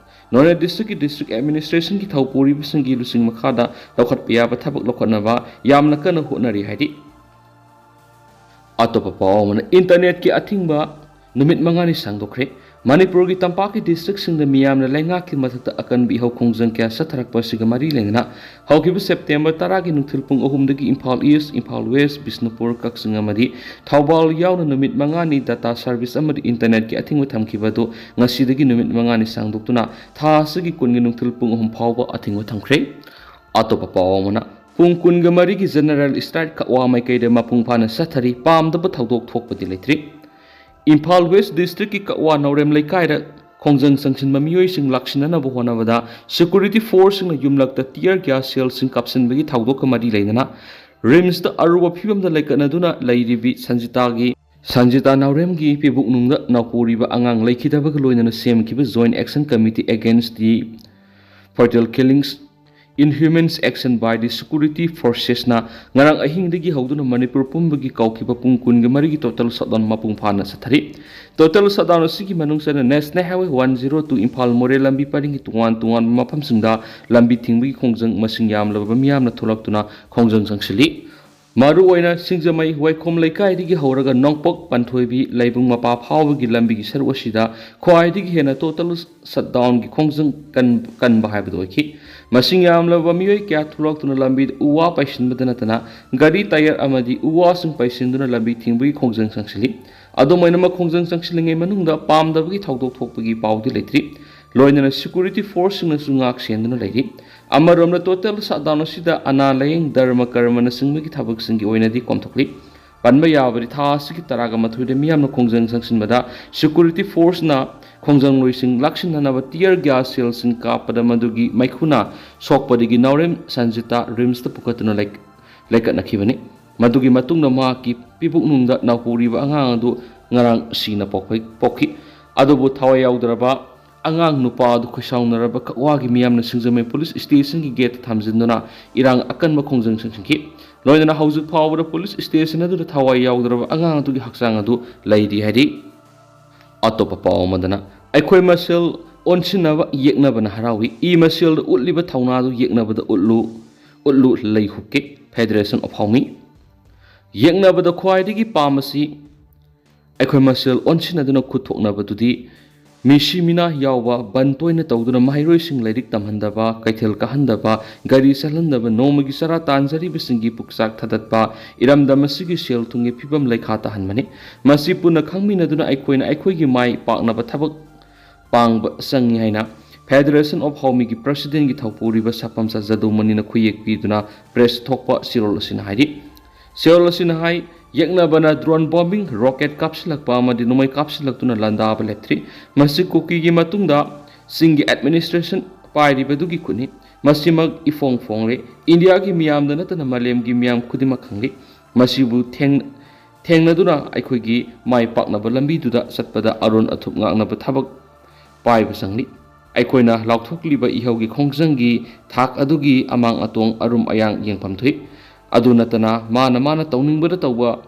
ꯅꯣꯅꯦ ꯗꯤꯁꯇ꯭ꯔꯤꯛꯀꯤ ꯗꯤꯁꯇ꯭ꯔꯤꯛ ꯑꯦꯗꯃꯤꯅꯤꯁꯇ꯭ꯔꯦꯁꯟꯒꯤ ꯊꯧꯄꯨꯔꯤꯕꯁꯤꯡꯒꯤ ꯂꯨꯆꯤꯡ ꯃꯈꯥꯗ ꯂꯧꯈꯠꯄ ꯌꯥꯕ ꯊꯕꯛ ꯂꯧꯈꯠꯅꯕ ꯌꯥꯝꯅ ꯀꯟꯅ ꯍꯣꯠꯅꯔꯤ ꯍꯥꯏꯔꯤ꯫ ꯑꯇꯣꯞꯄ ꯄꯥꯎ ꯑꯃꯅ, ꯏꯟꯇꯔꯅꯦꯠꯀꯤ ꯑꯊꯤꯡꯕ ꯅꯨꯃꯤꯠ ꯃꯉꯥꯅꯤ ꯁꯥꯡꯗꯣꯛꯈ꯭ꯔꯦ꯫ ꯃꯅꯤꯄꯨꯔꯒꯤ ꯇꯝꯄꯥꯛꯀꯤ ꯗꯤꯁꯇ꯭ꯔꯤꯛꯁꯤꯡꯗ ꯃꯤꯌꯥꯝꯅ ꯂꯩꯉꯥꯛꯀꯤ ꯃꯊꯛꯇ ꯑꯀꯟꯕ ꯏꯍꯧ ꯈꯣꯡꯖꯪ ꯀꯌꯥ ꯆꯠꯊꯔꯛꯄ ꯑꯁꯤꯒ ꯃꯔꯤ ꯂꯩꯅꯅ ꯍꯧꯈꯤꯕ ꯁꯦꯞꯇꯦꯝꯕꯔ ꯇꯔꯥꯒꯤ ꯅꯨꯡꯊꯤꯜ ꯄꯨꯡ ꯑꯍꯨꯝꯗꯒꯤ ꯏꯝꯐꯥꯜ ꯏꯁ, ꯏꯝꯐꯥꯜ ꯋꯦꯁ, ꯕꯤꯁꯅꯨꯄꯨꯔ, ꯀꯛꯆꯤꯡ ꯑꯃꯗꯤ ꯊꯧꯕꯥꯜ ꯌꯥꯎꯅ ꯅꯨꯃꯤꯠ ꯃꯉꯥꯅꯤ ꯗꯇꯥ ꯁꯔꯚꯤꯁ ꯑꯃꯗꯤ ꯏꯟꯇꯔꯅꯦꯠꯀꯤ ꯑꯊꯤꯡꯕ ꯊꯝꯈꯤꯕ ꯑꯗꯨ ꯉꯁꯤꯗꯒꯤ ꯅꯨꯃꯤꯠ ꯃꯉꯥꯅꯤ ꯁꯥꯡꯗꯣꯛꯇꯨꯅ ꯊꯥ ꯑꯁꯤꯒꯤ ꯀꯨꯟꯒꯤ ꯅꯨꯡꯊꯤꯜ ꯄꯨꯡ ꯑꯍꯨꯝ ꯐꯥꯎꯕ ꯑꯊꯤꯡꯕ ꯊꯝꯈ꯭ꯔꯦ꯫ ꯑꯇꯣꯞꯄ ꯄꯥꯎ ꯑꯃꯅ, ꯄꯨꯡ ꯀꯨꯟꯒ ꯃꯔꯤꯒꯤ ꯖꯦꯅꯔꯦꯜ ꯁ꯭ꯇ꯭ꯔꯥꯏꯛ ꯀꯛꯋꯥ ꯃꯥꯏꯀꯩꯗ ꯃꯄꯨꯡ ꯐꯥꯅ ꯆꯠꯊꯔꯤ, ꯄꯥꯝꯗꯕ ꯊꯧꯗꯣꯛ ꯊꯣꯛꯄꯗꯤ ꯂꯩꯇ꯭ꯔꯤ꯫ ꯏꯝꯐꯥꯜ ꯋꯦꯁ ꯗꯤꯁꯇ꯭ꯔꯤꯛꯀꯤ ꯀꯛꯋꯥ ꯅꯥꯎꯔꯦꯝ ꯂꯩꯀꯥꯏꯗ ꯈꯣꯡꯖꯪ ꯆꯪꯁꯤꯟꯕ ꯃꯤꯑꯣꯏꯁꯤꯡ ꯂꯥꯛꯁꯤꯟꯅꯅꯕ ꯍꯣꯠꯅꯕꯗ ꯁꯦꯀ꯭ꯌꯨꯔꯤꯇꯤ ꯐꯣꯔꯁꯁꯤꯡꯅ ꯌꯨꯝꯂꯛꯇ ꯇꯤꯌꯔ ꯒ꯭ꯌꯥꯁ ꯁꯦꯜꯁꯤꯡ ꯀꯥꯞꯁꯤꯟꯕꯒꯤ ꯊꯧꯗꯣꯛꯀ ꯃꯔꯤ ꯂꯩꯅꯅ ꯔꯤꯝꯁꯇ ꯑꯔꯨꯕ ꯐꯤꯕꯝꯗ ꯂꯩꯀꯠꯅꯗꯨꯅ ꯂꯩꯔꯤꯕꯤ ꯁꯟꯖꯤꯇꯥꯒꯤ, ꯁꯟꯖꯤꯇꯥ ꯅꯥꯎꯔꯦꯝꯒꯤ ꯄꯤꯕꯨꯛꯅꯨꯡꯗ ꯅꯥꯎꯄꯣꯔꯤꯕ ꯑꯉꯥꯡ ꯂꯩꯈꯤꯗꯕꯒ ꯂꯣꯏꯅꯅ ꯁꯦꯝꯈꯤꯕ Joint Action Committee Against the Fatal Killings, Inhumane Action by the Security Forcesꯅ ꯉꯔꯥꯡ ꯑꯍꯤꯡꯗꯒꯤ ꯍꯧꯗꯨꯅ ꯃꯅꯤꯄꯨꯔ ꯄꯨꯝꯕꯒꯤ ꯀꯧꯈꯤꯕ ꯄꯨꯡ ꯀꯨꯟꯒ ꯃꯔꯤꯒꯤ ꯇꯣꯇꯦꯜ ꯁꯠꯗꯥꯎꯟ ꯃꯄꯨꯡ ꯐꯥꯅ ꯆꯠꯊꯔꯤ꯫ ꯇꯣꯇꯦꯜ ꯁꯠꯗꯥꯎꯟ ꯑꯁꯤꯒꯤ ꯃꯅꯨꯡ ꯆꯟꯅ National Highway one zero two Imphal ꯃꯣꯔꯦ ꯂꯝꯕꯤ ꯄꯔꯤꯡꯒꯤ ꯇꯣꯉꯥꯟ ꯇꯣꯉꯥꯟꯕ ꯃꯐꯝꯁꯤꯡꯗ ꯂꯝꯕꯤ ꯊꯤꯡꯕꯒꯤ ꯈꯣꯡꯖꯪ ꯃꯁꯤꯡ ꯌꯥꯝꯂꯕ ꯃꯤꯌꯥꯝꯅ ꯊꯣꯛꯂꯛꯇꯨꯅ ꯈꯣꯡꯖꯪ ꯆꯪꯁꯤꯜꯂꯤ꯫ ꯃꯔꯨꯑꯣꯏꯅ ꯁꯤꯡꯖꯃꯩ ꯋꯥꯏꯈꯣꯝ ꯂꯩꯀꯥꯏꯗꯒꯤ ꯍꯧꯔꯒ ꯅꯣꯡꯄꯣꯛ ꯄꯟꯊꯣꯏꯕꯤ ꯂꯩꯕꯨꯡ ꯃꯄꯥ ꯐꯥꯎꯕꯒꯤ ꯂꯝꯕꯤꯒꯤ ꯁꯔꯨꯛ ꯑꯁꯤꯗ ꯈ꯭ꯋꯥꯏꯗꯒꯤ ꯍꯦꯟꯅ total shutdownꯒꯤ ꯈꯣꯡꯖꯪ ꯀꯟ-, ꯀꯟꯕ ꯍꯥꯏꯕꯗꯨ ꯑꯣꯏꯈꯤ꯫ ꯃꯁꯤꯡ ꯌꯥꯝꯂꯕ ꯃꯤꯑꯣꯏ ꯀꯌꯥ ꯊꯣꯛꯂꯛꯇꯨꯅ ꯂꯝꯕꯤꯗ ꯎ ꯋꯥ ꯄꯩꯁꯤꯟꯕꯗ ꯅꯠꯇꯅ ꯒꯥꯔꯤ tyre ꯑꯃꯗꯤ ꯎ ꯋꯥꯁꯤꯡ ꯄꯩꯁꯤꯟꯗꯨꯅ ꯂꯝꯕꯤ ꯊꯤꯡꯕꯒꯤ ꯈꯣꯡꯖꯪ ꯆꯪꯁꯤꯜꯂꯤ꯫ ꯑꯗꯨꯝ ꯑꯣꯏꯅꯃꯛ, ꯈꯣꯡꯖꯪ ꯆꯪꯁꯤꯜꯂꯤꯉꯩ ꯃꯅꯨꯡꯗ ꯄꯥꯝꯗꯕꯒꯤ ꯊꯧꯗꯣꯛ ꯊꯣꯛꯄꯒꯤ ꯄꯥꯎꯗꯤ ꯂꯩꯇ꯭ꯔꯤ꯫ ꯂꯣꯏꯅꯅ security forceꯁꯤꯡꯅꯁꯨ ꯉꯥꯛ ꯁꯦꯟꯗꯨꯅ ꯂꯩꯔꯤ꯫ ꯑꯃꯔꯣꯝꯗ, total shutdown ꯑꯁꯤꯗ ꯑꯅꯥ ꯂꯥꯌꯦꯡ, ꯙꯔꯃ ꯀꯔꯃꯅꯆꯤꯡꯕꯒꯤ ꯊꯕꯛꯁꯤꯡꯒꯤ ꯑꯣꯏꯅꯗꯤ ꯀꯣꯝꯊꯣꯛꯂꯤ꯫ ꯄꯟꯕ ꯌꯥꯕꯗꯤ, ꯊꯥ ꯑꯁꯤꯒꯤ ꯇꯔꯥꯒ ꯃꯥꯊꯣꯏꯗ ꯃꯤꯌꯥꯝꯅ ꯈꯣꯡꯖꯪ ꯆꯪꯁꯤꯟꯕꯗ security forceꯅ ꯈꯣꯡꯖꯪꯂꯣꯏꯁꯤꯡ ꯂꯥꯛꯁꯤꯟꯅꯅꯕ tear gas shellꯁꯤꯡ ꯀꯥꯞꯄꯗ ꯃꯗꯨꯒꯤ ꯃꯩꯈꯨꯅ ꯁꯣꯛꯄꯗꯒꯤ ꯅꯥꯎꯔꯦꯝ ꯁꯟꯖꯤꯇꯥ RIMSꯇ ꯄꯨꯈꯠꯇꯨꯅ ꯂꯩ-, ꯂꯩꯀꯠꯅꯈꯤꯕꯅꯤ꯫ ꯃꯗꯨꯒꯤ ꯃꯇꯨꯡꯗ ꯃꯍꯥꯛꯀꯤ ꯄꯤꯕꯨꯛꯅꯨꯡꯗ ꯅꯥꯎꯄꯨꯔꯤꯕ ꯑꯉꯥꯡ ꯑꯗꯨ ꯉꯔꯥꯡ ꯁꯤꯅ ꯄꯣꯛꯄ-, ꯄꯣꯛꯈꯤ꯫ ꯑꯗꯨꯕꯨ ꯊꯋꯥꯏ ꯌꯥꯎꯗ꯭ꯔꯕ ꯑꯉꯥꯡ ꯅꯨꯄꯥ ꯑꯗꯨ ꯈꯣꯏꯁꯥꯎꯅꯔꯕ ꯀꯛꯋꯥꯒꯤ ꯃꯤꯌꯥꯝꯅ ꯁꯤꯡꯖꯃꯩ police stationꯒꯤ gateꯇ ꯊꯝꯖꯤꯟꯗꯨꯅ ꯏꯔꯥꯡ ꯑꯀꯟꯕ ꯈꯣꯡꯖꯪ ꯆꯪꯁꯤꯟꯈꯤ꯫ ꯂꯣꯏꯅꯅ ꯍꯧꯖꯤꯛ ꯐꯥꯎꯕꯗ police station ꯑꯗꯨꯗ ꯊꯋꯥꯏ ꯌꯥꯎꯗ꯭ꯔꯕ ꯑꯉꯥꯡ ꯑꯗꯨꯒꯤ ꯍꯛꯆꯥꯡ ꯑꯗꯨ ꯂꯩꯔꯤ ꯍꯥꯏꯔꯤ꯫ ꯑꯇꯣꯞꯄ ꯄꯥꯎ ꯑꯃꯗꯅ, ꯑꯩꯈꯣꯏ ꯃꯁꯦꯜ ꯑꯣꯟꯁꯤꯟꯅꯕ ꯌꯦꯛꯅꯕꯅ ꯍꯔꯥꯎꯏ, ꯏ ꯃꯁꯦꯜꯗ ꯎꯠꯂꯤꯕ ꯊꯧꯅꯥꯗꯨ ꯌꯦꯛꯅꯕꯗ ꯎꯠꯂꯨ, ꯎꯠꯂꯨ ꯂꯩ ꯍꯨꯛꯀꯦ, Federation of Haomyi꯫ ꯌꯦꯛꯅꯕꯗ ꯈ꯭ꯋꯥꯏꯗꯒꯤ ꯄꯥꯝꯕꯁꯤ ꯑꯩꯈꯣꯏ ꯃꯁꯦꯜ ꯑꯣꯟꯁꯤꯟꯅꯗꯨꯅ ꯈꯨꯠ ꯊꯣꯛꯅꯕꯗꯨꯗꯤ ꯃꯤꯁꯤ ꯃꯤꯅꯥ ꯌꯥꯎꯕ, ꯕꯟ ꯇꯣꯏꯅ ꯇꯧꯗꯨꯅ ꯃꯍꯩꯔꯣꯏꯁꯤꯡ ꯂꯥꯏꯔꯤꯛ ꯇꯝꯍꯟꯗꯕ, ꯀꯩꯊꯦꯜ ꯀꯥꯍꯟꯗꯕ, ꯒꯥꯔꯤ ꯆꯠꯍꯟꯗꯕ, ꯅꯣꯡꯃꯒꯤ ꯆꯔꯥ ꯇꯥꯟꯖꯔꯤꯕꯁꯤꯡꯒꯤ ꯄꯨꯛꯆꯥꯛ ꯊꯥꯗꯠꯄ, ꯏꯔꯝꯗꯝ ꯑꯁꯤꯒꯤ ꯁꯦꯜ ꯊꯨꯝꯒꯤ ꯐꯤꯕꯝ ꯂꯩꯈꯥ ꯇꯥꯍꯟꯕꯅꯤ꯫ ꯃꯁꯤ ꯄꯨꯟꯅ ꯈꯪꯃꯤꯟꯅꯗꯨꯅ ꯑꯩꯈꯣꯏꯅ ꯑꯩꯈꯣꯏꯒꯤ ꯃꯥꯏ ꯄꯥꯛꯅꯕ ꯊꯕꯛ ꯄꯥꯡꯕ ꯆꯪꯏ ꯍꯥꯏꯅ Federation of Haomyiꯒꯤ presidentꯀꯤ ꯊꯧꯄꯨꯔꯤꯕ ꯁꯥꯄꯝꯆꯥ ꯖꯗꯨꯃꯅꯤꯅ ꯈꯨꯌꯦꯛ ꯄꯤꯗꯨꯅ press ꯊꯣꯛꯄ ꯆꯦꯔꯣꯜ ꯑꯁꯤꯅ ꯍꯥꯏꯔꯤ꯫ ꯆꯦꯔꯣꯜ ꯑꯁꯤꯅ ꯍꯥꯏ, ꯌꯦꯛꯅꯕꯅ drone bombing, rocket ꯀꯥꯞꯁꯤꯜꯂꯛꯄ ꯑꯃꯗꯤ ꯅꯣꯡꯃꯩ ꯀꯥꯞꯁꯤꯜꯂꯛꯇꯨꯅ ꯂꯥꯟꯗꯥꯕ ꯂꯦꯞꯇ꯭ꯔꯤ꯫ ꯃꯁꯤ ꯀꯨꯀꯤꯒꯤ ꯃꯇꯨꯡꯗ ꯆꯤꯡꯒꯤ administration ꯄꯥꯏꯔꯤꯕꯗꯨꯒꯤ ꯈꯨꯠꯅꯤ꯫ ꯃꯁꯤꯃꯛ ꯏꯐꯣꯡ ꯐꯣꯡꯂꯦ꯫ ꯏꯟꯗꯤꯌꯥꯒꯤ ꯃꯤꯌꯥꯝꯗ ꯅꯠꯇꯅ ꯃꯥꯂꯦꯝꯒꯤ ꯃꯤꯌꯥꯝ ꯈꯨꯗꯤꯡꯃꯛ ꯈꯪꯂꯤ꯫ ꯃꯁꯤꯕꯨ ꯊꯦꯡ-, ꯊꯦꯡꯅꯗꯨꯅ ꯑꯩꯈꯣꯏꯒꯤ ꯃꯥꯏ ꯄꯥꯛꯅꯕ ꯂꯝꯕꯤꯗꯨꯗ ꯆꯠꯄꯗ ꯑꯔꯣꯟ ꯑꯊꯨꯞ ꯉꯥꯛꯅꯕ ꯊꯕꯛ ꯄꯥꯏꯕ ꯆꯪꯂꯤ꯫ ꯑꯩꯈꯣꯏꯅ ꯂꯥꯎꯊꯣꯛꯂꯤꯕ ꯏꯍꯧꯒꯤ ꯈꯣꯡꯖꯪꯒꯤ ꯊꯥꯛ ꯑꯗꯨꯒꯤ ꯑꯃꯥꯡ ꯑꯇꯣꯡ, ꯑꯔꯨꯝ ꯑꯌꯥꯡ ꯌꯦꯡꯐꯝ ꯊꯣꯛꯏ꯫ ꯑꯗꯨ ꯅꯠꯇꯅ ꯃꯥꯅ ꯃꯥꯅ ꯇꯧꯅꯤꯡꯕꯗ ꯇꯧꯕ,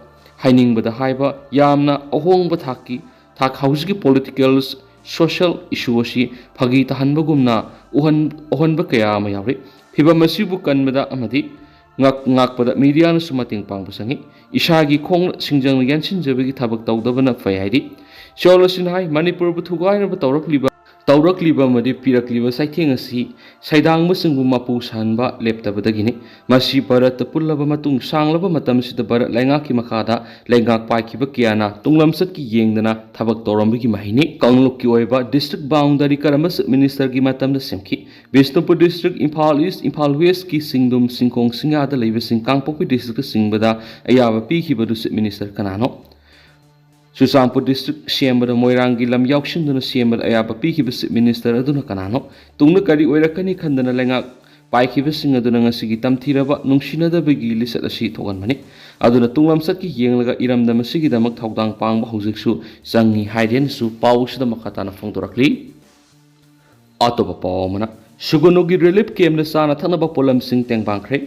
ꯍꯥꯏꯅꯤꯡꯕꯗ ꯍꯥꯏꯕ, ꯌꯥꯝꯅ ꯑꯍꯣꯡꯕ ꯊꯥꯛꯀꯤ, ꯊꯥꯛ ꯍꯧꯖꯤꯛꯀꯤ political, social issue ꯑꯁꯤ ꯐꯥꯒꯤ ꯇꯥꯍꯟꯕꯒꯨꯝꯅ ꯎꯍꯟ-, ꯎꯍꯟꯕ ꯀꯌꯥ ꯑꯃ ꯌꯥꯎꯔꯤ꯫ ꯐꯤꯚꯝ ꯑꯁꯤꯕꯨ ꯀꯟꯕꯗ ꯑꯃꯗꯤ ꯉꯥꯛ-, ꯉꯥꯛꯄꯗ ꯃꯤꯗꯤꯌꯥꯅꯁꯨ ꯃꯇꯦꯡ ꯄꯥꯡꯕ ꯆꯪꯏ꯫ ꯏꯁꯥꯒꯤ ꯈꯣꯡꯅ ꯁꯤꯡꯖꯪꯅ ꯌꯥꯟꯁꯤꯟꯖꯕꯒꯤ ꯊꯕꯛ ꯇꯧꯗꯕꯅ ꯐꯩ ꯍꯥꯏꯔꯤ꯫ ꯁꯤꯑꯣꯜ ꯑꯁꯤꯅ ꯍꯥꯏ, ꯃꯅꯤꯄꯨꯔꯕꯨ ꯊꯨꯒꯥꯏꯅꯕ ꯇꯧꯔꯛꯂꯤꯕ, ꯇꯧꯔꯛꯂꯤꯕ ꯑꯃꯗꯤ ꯄꯤꯔꯛꯂꯤꯕ ꯆꯩꯊꯦꯡ ꯑꯁꯤ ꯁꯩꯗꯥꯡꯕꯁꯤꯡꯕꯨ ꯃꯄꯨ ꯁꯥꯍꯟꯕ ꯂꯦꯞꯇꯕꯗꯒꯤꯅꯤ꯫ ꯃꯁꯤ ꯚꯥꯔꯠꯇ ꯄꯨꯜꯂꯕ ꯃꯇꯨꯡ ꯁꯥꯡꯂꯕ ꯃꯇꯝ ꯑꯁꯤꯗ ꯚꯥꯔꯠ ꯂꯩꯉꯥꯛꯀꯤ ꯃꯈꯥꯗ ꯂꯩꯉꯥꯛ ꯄꯥꯏꯈꯤꯕ ꯀꯌꯥꯅ ꯇꯨꯡꯂꯝꯆꯠꯀꯤ ꯌꯦꯡꯗꯅ ꯊꯕꯛ ꯇꯧꯔꯝꯕꯒꯤ ꯃꯍꯩꯅꯤ꯫ ꯀꯥꯡꯂꯨꯞꯀꯤ ꯑꯣꯏꯕ district boundary ꯀꯔꯝꯕ Chief Ministerꯒꯤ ꯃꯇꯝꯗ ꯁꯦꯝꯈꯤ? ꯕꯤꯁꯅꯨꯄꯨꯔ district, ꯏꯝꯐꯥꯜ East, ꯏꯝꯐꯥꯜ Westꯀꯤ ꯁꯤꯡꯗꯨꯝ ꯁꯤꯡꯈꯣꯡ ꯁꯤꯡꯌꯥꯗ ꯂꯩꯕꯁꯤꯡ ꯀꯥꯡꯄꯣꯛꯄꯤ districtꯀ ꯆꯤꯡꯕꯗ ꯑꯌꯥꯕ ꯄꯤꯈꯤꯕꯗꯨ Chief Minister ꯀꯅꯥꯅꯣ? ꯆꯨꯔꯆꯥꯟꯄꯨꯔ district ꯁꯦꯝꯕꯗ ꯃꯣꯏꯔꯥꯡꯒꯤ ꯂꯝ ꯌꯥꯎꯁꯤꯟꯗꯨꯅ ꯁꯦꯝꯕꯗ ꯑꯌꯥꯕ ꯄꯤꯈꯤꯕ Chief Minister ꯑꯗꯨꯅ ꯀꯅꯥꯅꯣ? ꯇꯨꯡꯗ ꯀꯔꯤ ꯑꯣꯏꯔꯛꯀꯅꯤ ꯈꯟꯗꯅ ꯂꯩꯉꯥꯛ ꯄꯥꯏꯈꯤꯕꯁꯤꯡ ꯑꯗꯨꯅ ꯉꯁꯤꯒꯤ ꯇꯝꯊꯤꯔꯕ ꯅꯨꯡꯁꯤꯅꯗꯕꯒꯤ ꯂꯤꯆꯠ ꯑꯁꯤ ꯊꯣꯛꯍꯟꯕꯅꯤ꯫ ꯑꯗꯨꯅ ꯇꯨꯡꯂꯝꯆꯠꯀꯤ ꯌꯦꯡꯂꯒ ꯏꯔꯝꯗꯝ ꯑꯁꯤꯒꯤꯗꯃꯛ ꯊꯧꯗꯥꯡ ꯄꯥꯡꯕ ꯍꯧꯖꯤꯛꯁꯨ ꯆꯪꯉꯤ ꯍꯥꯏꯔꯦꯅꯁꯨ ꯄꯥꯎ ꯑꯁꯤꯗ ꯃꯈꯥ ꯇꯥꯅ ꯐꯣꯡꯗꯣꯔꯛꯂꯤ꯫ ꯑꯇꯣꯞꯄ ꯄꯥꯎ ꯑꯃꯅ, ꯁꯨꯒꯨꯅꯨꯒꯤ relief campꯇ ꯆꯥꯅ ꯊꯛꯅꯕ ꯄꯣꯠꯂꯝꯁꯤꯡ ꯇꯦꯡꯕꯥꯡꯈ꯭ꯔꯦ꯫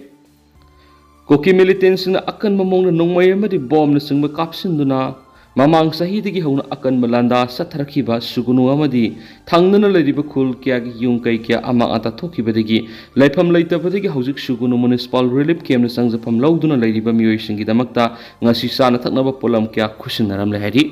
ꯀꯨꯀꯤ militantꯁꯤꯡꯅ ꯑꯀꯟꯕ ꯃꯑꯣꯡꯗ ꯅꯣꯡꯃꯩ ꯑꯃꯗꯤ ꯕꯣꯝꯅꯆꯤꯡꯕ ꯀꯥꯞꯁꯤꯟꯗꯨꯅ ꯃꯃꯥꯡ ꯆꯍꯤꯗꯒꯤ ꯍꯧꯅ ꯑꯀꯟꯕ ꯂꯥꯟꯗꯥ ꯆꯠꯊꯔꯛꯈꯤꯕ ꯁꯨꯒꯨꯅꯨ ꯑꯃꯗꯤ ꯊꯪꯅꯅ ꯂꯩꯔꯤꯕ ꯈꯨꯜ ꯀꯌꯥꯒꯤ ꯌꯨꯝ ꯀꯩ ꯀꯌꯥ ꯑꯃꯥꯡ ꯑꯇꯥ ꯊꯣꯛꯈꯤꯕꯗꯒꯤ ꯂꯩꯐꯝ ꯂꯩꯇꯕꯗꯒꯤ ꯍꯧꯖꯤꯛ ꯁꯨꯒꯨꯅꯨ municipal relief campꯇ ꯆꯪꯖꯐꯝ ꯂꯧꯗꯨꯅ ꯂꯩꯔꯤꯕ ꯃꯤꯑꯣꯏꯁꯤꯡꯒꯤꯗꯃꯛꯇ ꯉꯁꯤ ꯆꯥꯅ ꯊꯛꯅꯕ ꯄꯣꯠꯂꯝ ꯀꯌꯥ ꯈꯨꯠꯁꯤꯟꯅꯔꯝꯂꯦ ꯍꯥꯏꯔꯤ꯫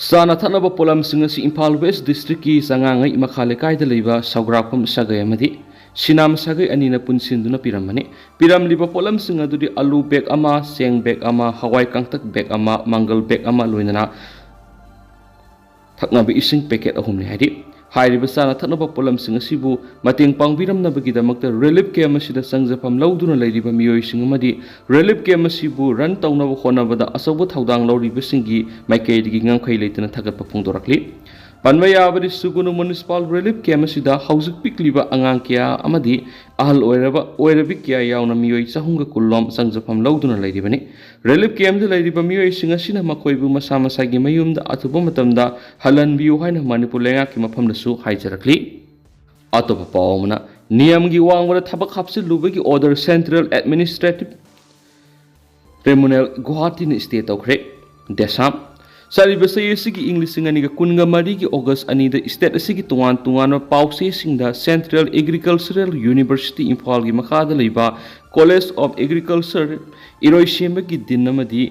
ꯆꯥꯅ ꯊꯛꯅꯕ ꯄꯣꯠꯂꯝꯁꯤꯡ ꯑꯁꯤ ꯏꯝꯐꯥꯜ West districtꯀꯤ ꯆꯉꯥꯡꯉꯩ ꯃꯈꯥ ꯂꯩꯀꯥꯏꯗ ꯂꯩꯕ ꯁꯧꯒ꯭ꯔꯥꯛꯐꯝ ꯁꯥꯒꯩ ꯑꯃꯗꯤ ꯁꯤꯅꯥꯝ ꯁꯥꯒꯩ ꯑꯅꯤꯅ ꯄꯨꯟꯁꯤꯟꯗꯨꯅ ꯄꯤꯔꯝꯕꯅꯤ꯫ ꯄꯤꯔꯝꯂꯤꯕ ꯄꯣꯠꯂꯝꯁꯤꯡ ꯑꯗꯨꯗꯤ ꯑꯂꯨ bag ꯑꯃ, ꯆꯦꯡ bag ꯑꯃ, ꯍꯋꯥꯏ ꯀꯥꯡꯇꯛ bag ꯑꯃ, ꯃꯪꯒꯜ bag ꯑꯃ, ꯂꯣꯏꯅꯅ ꯊꯛꯅꯕ ꯏꯁꯤꯡ packet ꯑꯍꯨꯝꯅꯤ ꯍꯥꯏꯔꯤ꯫ ꯍꯥꯏꯔꯤꯕ ꯆꯥꯅ ꯊꯛꯅꯕ ꯄꯣꯠꯂꯝꯁꯤꯡ ꯑꯁꯤꯕꯨ ꯃꯇꯦꯡ ꯄꯥꯡꯕꯤꯔꯝꯅꯕꯒꯤꯗꯃꯛꯇ relief camp ꯑꯁꯤꯗ ꯆꯪꯖꯐꯝ ꯂꯧꯗꯨꯅ ꯂꯩꯔꯤꯕ ꯃꯤꯑꯣꯏꯁꯤꯡ ꯑꯃꯗꯤ relief camp ꯑꯁꯤꯕꯨ run ꯇꯧꯅꯕ ꯍꯣꯠꯅꯕꯗ ꯑꯆꯧꯕ ꯊꯧꯗꯥꯡ ꯂꯧꯔꯤꯕꯁꯤꯡꯒꯤ ꯃꯥꯏꯀꯩꯗꯒꯤ ꯉꯝꯈꯩ ꯂꯩꯇꯅ ꯊꯥꯒꯠꯄ ꯐꯣꯡꯗꯣꯔꯛꯂꯤ꯫ ꯄꯟꯕ ꯌꯥꯕꯗꯤ, ꯁꯨꯒꯨꯅꯨ municipal relief camp ꯑꯁꯤꯗ ꯍꯧꯖꯤꯛ ꯄꯤꯛꯂꯤꯕ ꯑꯉꯥꯡ ꯀꯌꯥ ꯑꯃꯗꯤ ꯑꯍꯜ ꯑꯣꯏꯔꯕ, ꯑꯣꯏꯔꯕꯤ ꯀꯌꯥ ꯌꯥꯎꯅ ꯃꯤꯑꯣꯏ ꯆꯍꯨꯝꯒ ꯀꯨꯟ ꯂꯣꯝ ꯆꯪꯖꯐꯝ ꯂꯧꯗꯨꯅ ꯂꯩꯔꯤꯕꯅꯤ꯫ Relief campꯗ ꯂꯩꯔꯤꯕ ꯃꯤꯑꯣꯏꯁꯤꯡ ꯑꯁꯤꯅ ꯃꯈꯣꯏꯕꯨ ꯃꯁꯥ ꯃꯁꯥꯒꯤ ꯃꯌꯨꯝꯗ ꯑꯊꯨꯕ ꯃꯇꯝꯗ ꯍꯜꯍꯟꯕꯤꯌꯨ ꯍꯥꯏꯅ ꯃꯅꯤꯄꯨꯔ ꯂꯩꯉꯥꯛꯀꯤ ꯃꯐꯝꯗꯁꯨ ꯍꯥꯏꯖꯔꯛꯂꯤ꯫ ꯑꯇꯣꯞꯄ ꯄꯥꯎ ꯑꯃꯅ, ꯅꯤꯌꯝꯒꯤ ꯋꯥꯡꯃꯗ ꯊꯕꯛ ꯍꯥꯞꯆꯤꯜꯂꯨꯕꯒꯤ order Central Administrative Tribunal ꯒꯨꯋꯥꯍꯥꯇꯤꯅ stay ꯇꯧꯈ꯭ꯔꯦ꯫ ꯗꯦꯁꯥꯝ, ꯆꯠꯂꯤꯕ ꯆꯍꯤ ꯑꯁꯤꯒꯤ ꯏꯪ ꯂꯤꯁꯤꯡ ꯑꯅꯤꯒ ꯀꯨꯟꯒ ꯃꯔꯤꯒꯤ August ꯑꯅꯤꯗ state ꯑꯁꯤꯒꯤ ꯇꯣꯉꯥꯟ ꯇꯣꯉꯥꯟꯕ ꯄꯥꯎꯆꯦꯁꯤꯡꯗ Central Agricultural University ꯏꯝꯐꯥꯜꯒꯤ ꯃꯈꯥꯗ ꯂꯩꯕ College of Agriculture ꯏꯔꯣꯏꯁꯦꯝꯕꯒꯤ Dean ꯑꯃꯗꯤ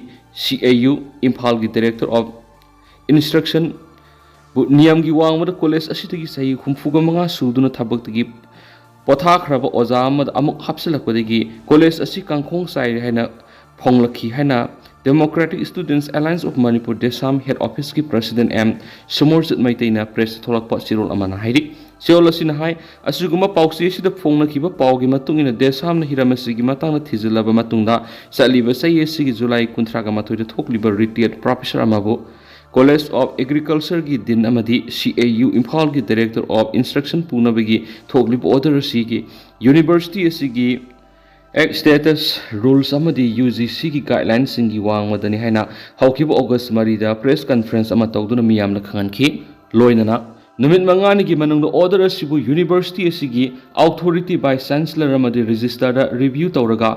C A U ꯏꯝꯐꯥꯜꯒꯤ Director of Instruction ꯕꯨ ꯅꯤꯌꯝꯒꯤ ꯋꯥꯡꯃꯗ college ꯑꯁꯤꯗꯒꯤ ꯆꯍꯤ ꯍꯨꯝꯐꯨꯒ ꯃꯉꯥ ꯁꯨꯗꯨꯅ ꯊꯕꯛꯇꯒꯤ ꯄꯣꯊꯥꯈ꯭ꯔꯕ ꯑꯣꯖꯥ ꯑꯃꯗ ꯑꯃꯨꯛ ꯍꯥꯞꯆꯤꯜꯂꯛꯄꯗꯒꯤ college ꯑꯁꯤ ꯀꯥꯡꯈꯣꯡ ꯆꯥꯏꯔꯦ ꯍꯥꯏꯅ ꯐꯣꯡꯂꯛꯈꯤ ꯍꯥꯏꯅ Democratic Students Alliance of Manipur DESAM head officeꯀꯤ president M ꯁꯨꯃꯔꯖꯤꯠ ꯃꯩꯇꯩꯅ pressꯇ ꯊꯣꯛꯂꯛꯄ ꯆꯦꯔꯣꯜ ꯑꯃꯅ ꯍꯥꯏꯔꯤ꯫ ꯆꯦꯔꯣꯜ ꯑꯁꯤꯅ ꯍꯥꯏ, ꯑꯁꯤꯒꯨꯝꯕ ꯄꯥꯎꯆꯦ ꯑꯁꯤꯗ ꯐꯣꯡꯅꯈꯤꯕ ꯄꯥꯎꯒꯤ ꯃꯇꯨꯡ ꯏꯟꯅ DESAMꯅ ꯍꯤꯔꯝ ꯑꯁꯤꯒꯤ ꯃꯇꯥꯡꯗ ꯊꯤꯖꯤꯜꯂꯕ ꯃꯇꯨꯡꯗ ꯆꯠꯂꯤꯕ ꯆꯍꯤ ꯑꯁꯤꯒꯤ July ꯀꯨꯟꯊ꯭ꯔꯥꯒ ꯃꯥꯊꯣꯏꯗ ꯊꯣꯛꯂꯤꯕ retired professor ꯑꯃꯕꯨ College of Agricultureꯒꯤ Dean ꯑꯃꯗꯤ C A U ꯏꯝꯐꯥꯜꯒꯤ Director of Instruction ꯄꯨꯅꯕꯒꯤ ꯊꯣꯛꯂꯤꯕ order ꯑꯁꯤꯒꯤ university ꯑꯁꯤꯒꯤ Act, status, rules ꯑꯃꯗꯤ UGCꯒꯤ guidelineꯁꯤꯡꯒꯤ ꯋꯥꯡꯃꯗꯅꯤ ꯍꯥꯏꯅ ꯍꯧꯈꯤꯕ August ꯃꯔꯤꯗ press conference ꯑꯃ ꯇꯧꯗꯨꯅ ꯃꯤꯌꯥꯝꯅ ꯈꯪꯍꯟꯈꯤ꯫ ꯂꯣꯏꯅꯅ ꯅꯨꯃꯤꯠ ꯃꯉꯥꯅꯤꯒꯤ ꯃꯅꯨꯡꯗ order ꯑꯁꯤꯕꯨ university ꯑꯁꯤꯒꯤ authority vice chancellor ꯑꯃꯗꯤ registrarꯗ review ꯇꯧꯔꯒ